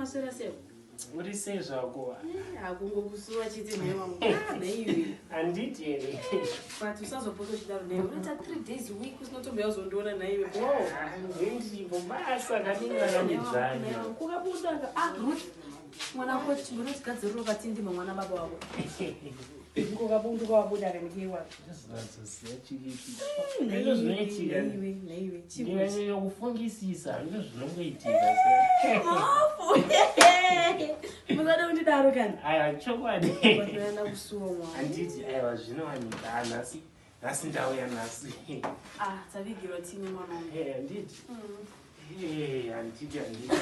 Maswera sei? Uri sei zvako? Hakungokusuwa chete nhai wangu. Ah, nhaiwe. Handiti here? But usazopota uchidaro nhaiwe. Unoita 3 days a week usina kutombouya kuzondiona nhaiwe. Bro. Ndiripo basa kanenge kandidzvanya. Kukabuda ka. Ah, Ruth. Mwana wako chimbonotigadzirira ukatindima mwana baba wako. Ngokabundu kwabuda kanikewa. Ndozvinoziva chiripi. Ndizvo zvinoitika. Nhaiwe, chii? Ndikanyanya kufungisisa ndizvo zvinongoitika. Musada kundidaro kani. Aiwa chokwadi. Ndinoenda kusuwa mwana. Handiti aiwa zvinowanika Ah, nhasi nhasi ndauya nhasi. Ah, tavigirwa tini mwana wangu. Eh, handiti. Eh, handiti handiti.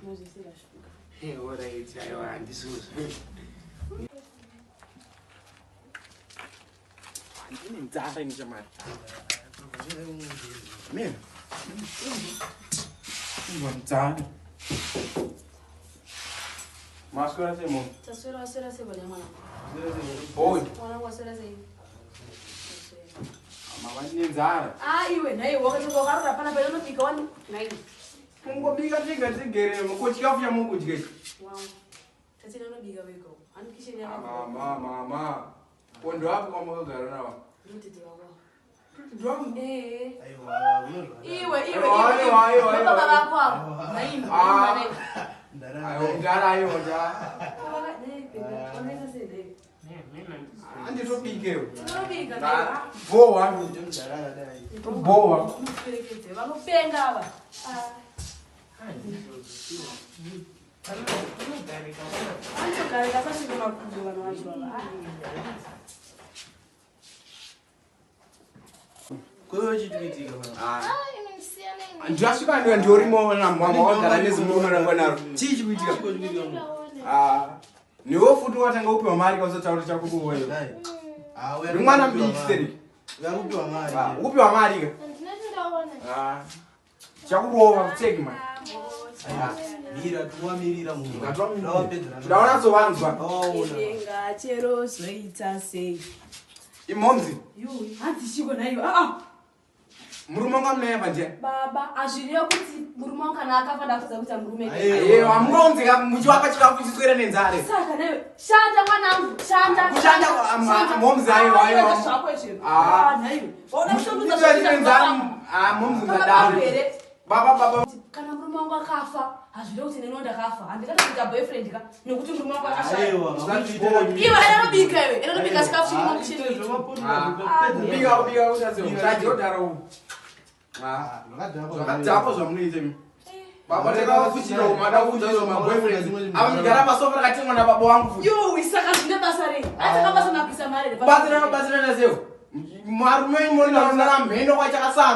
Unozvisira shuga. Eh, alright aiwa handisuzvo. Ndine nzara ini chamari. Mina. Ndine nzara. Maswera sei mom? Taswera waswera sei bwana mwana? Boy, Mwana wangu waswera sei? mama ndine nzara. Ah, iwe nhai wakatoka wakarora pana pano unobika wani? Nhai. Kungobika tega tigere ko chikafu chamukudya ichi. Wangu. Tatina unobika wega. Hani kitchen yako. Mama, mama. Pondo apo kwamakagara nawo. Ndotete wako. Ndwangu. Eh. Aiwa, unozvada. Iwe, iwe, Aiwa, iwe. aiwa, aiwa, Baba aiwa. vako avo. Nhai. Ah. Nhai. Ayo mdara ayo mdara. Wakaita sei nhai? Mina handisi. Anditobikewo. Unobika nhai. Bowa. Mdara akadai. Bowa. Muperekedze vanopenga ava. Ah. Handizvoziva. Panogarika Vanotogarika sasvika makumbo vanhu vacho ava. Ah. Kwewe chiri kuitika pana? Ndasvika ndiwa ndiorimo namama wagara nezimurume rangu naro. Chii chikuitika? Chiko chikuitika muno? Ah. Newe futi watanga kupiwa mari kauzotaura chako kuweyo. Dai. Ah, uya Uri mwana kupiwa mudiki mari. seri. Uya kupiwa mari. Ah, ukupiwa mari ka. Ah. Chakurova kuteki man. Aiwa, Mira, tuwamirira munhu. Ngatiwamirira. Tawapedzerana. Ndaona sovanzwa. Tawaona. Denga chero zvoita sei. Imomzi, Yuwi, hanzi chiko nhaiwe. Ah ah. murume wangu amunaya panje. Baba, hazvirevi kuti murume wangu kana akafa ndakutadza kuita murume. Aiwa. Aiwa, muronzi ka muchiwapa chikafu chiswera nenzara. Saka nhaiwe, shanda mwanangu, shanda. Kushanda, shanda. momzi aiwa, Ah, aiwa. ita zvako izvi. Ah. Ah, nhaiwe. Waona kushondudza Muchiwapa zvokuita nenzara. baba. Ah, momzi Baba mzadaro. vangu here? Baba baba. Kana murume wangu akafa, hazvirevi kuti neniwo ndakafa. Handingada kuita boyfriend ka nekuti murume wangu akashaya. Aiwa, makuchiitira- Iwe anobika iwe, anobika chikafu chiri Ah, mukicheni. zvemapotora Ah. zvekupedzera. Kubika kubika kusatse. Chajodaro. Ah. Ah, zvakadhakwa Zvakadhakwa zvamunoita imi. Baba takakuchira umada kuudza ma boyfriend. Ava migara pasofa rakatengwa na baba wangu futi. Yuwi, saka zvine basa rei? Asi basa nakuisa mari here? Batsirana batsirana sei? Marume imoni narona mheno kwachakasara.